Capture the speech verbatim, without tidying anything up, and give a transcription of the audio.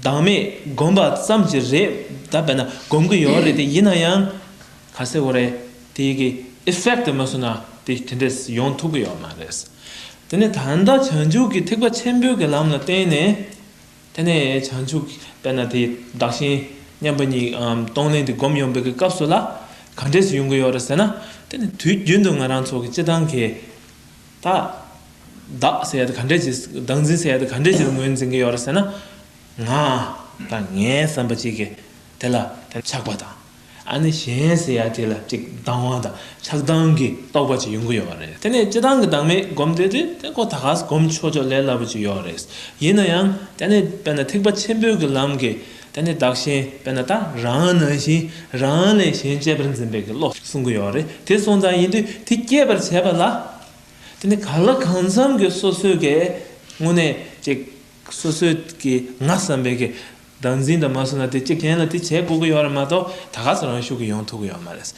བདག་མེད་སྒོམ་པ་ཙམ་གྱིས་རེད། ད་དཔེར་ན་སྒོམ་གྱི་ཡོད་རེད་དེ། ཡིན་ན་ཡང་ག་ཟེར་དགོས་རེད། དེ་གི་ཨི་ཕེག་ཊི་མ་སོང་ན་དེ་དེ་འདྲས་ཡོང་ཐུབ་ཀྱི་ཡོད་མ་རེད། དེ་ནས་ད་ལྟ་བྱང་ཆུབ་ཀྱི་ཐེག་པ་ཆེན་པོའི་གི་ལམ་ལ་བརྟེན་ནས། དེ་ནས་བྱང་ཆུབ་དཔེར་ན་དེ་བདག་གཞན་མཉམ་པ་ཉིད་ཨམ་གཏོང་ལེན་དེ་སྒོམ་ཡོང་བའི་གི་སྐབས་སུ་ལ་ག་འདྲས་སུ་ཡོང་གི་ཡོད་རེད་ཟེར་ན། དེ་ནས་དུས་རྒྱུན་དུ་ང་རང་ཚོ་གི་སྤྱི་བཏང་གི་ད་བདག་ཟེར་ཡ་དེ་ག་འདྲས་ཀྱི་བདག་འཛིན་ཟེར་ཡ་དེ་ག་འདྲས་ཀྱི་ངོས་འཛིན་གྱི་ཡོད་རེད་ཟེར་ན། ང་དང་ངའི་བསམ་པ་གཅིག་གི་དེ་ལ་དེ་ཆགས་པ་དང་། ཨ་ནི་གཞན་ཟེར་ཡ་དེ་ལ་ཅིག་སྡང་བ་དང་ཆགས་སྡང་གི་རྟོག་པ་ཅིག་ཡོང་གི་ཡོད་རེད། དེ་ནས་སྤྱི་བཏང་གི་བདག་མེད་སྒོམ་དེ་དུས་དེ་ཁོ་ད་ག་སེ་སྒོམ་ཆོག་ཆོག་ལས་སླ་པོ་ཅིག་ཡོད་རེད། ཡིན་ན་ཡང་དེ་ནས་དཔེར་ན་ཐེག་པ་ཆེན་པོའི་གི་ལམ་གྱི་དེ་ནས་བདག་གཞན་དཔེར་ན་ད་རང་ནང་བཞིན་རང་ལས་གཞན་གཅེས་པར་འཛིན་པའི་གི་བློ་གསུང་གི་ཡོད་རེད། དེ་སོང་ཙང་ཡིན་དུས་དེ་སྐྱེད་པར་བྱེད་པ་ལ། དེ་ནི་གང་ལ་གང་འཚམ་གྱི་སོ་སོའི་གི་དངོས་གནས་ཅིག་སོ་སོའི་གི་ང་བསམ་པའི་གི་བདག་འཛིན་དང་མ་སོང་ན་དེ་གཅིག་གཞན་ལ་དེ་བྱེད་དགོས་ཀྱི་ཡོད་རེད་མ་གཏོགས་ད་ག་སེ་རང་ཤུགས་ཀྱིས་ཡོང་ཐུབ་ཀྱི་ཡོད་མ་རེད།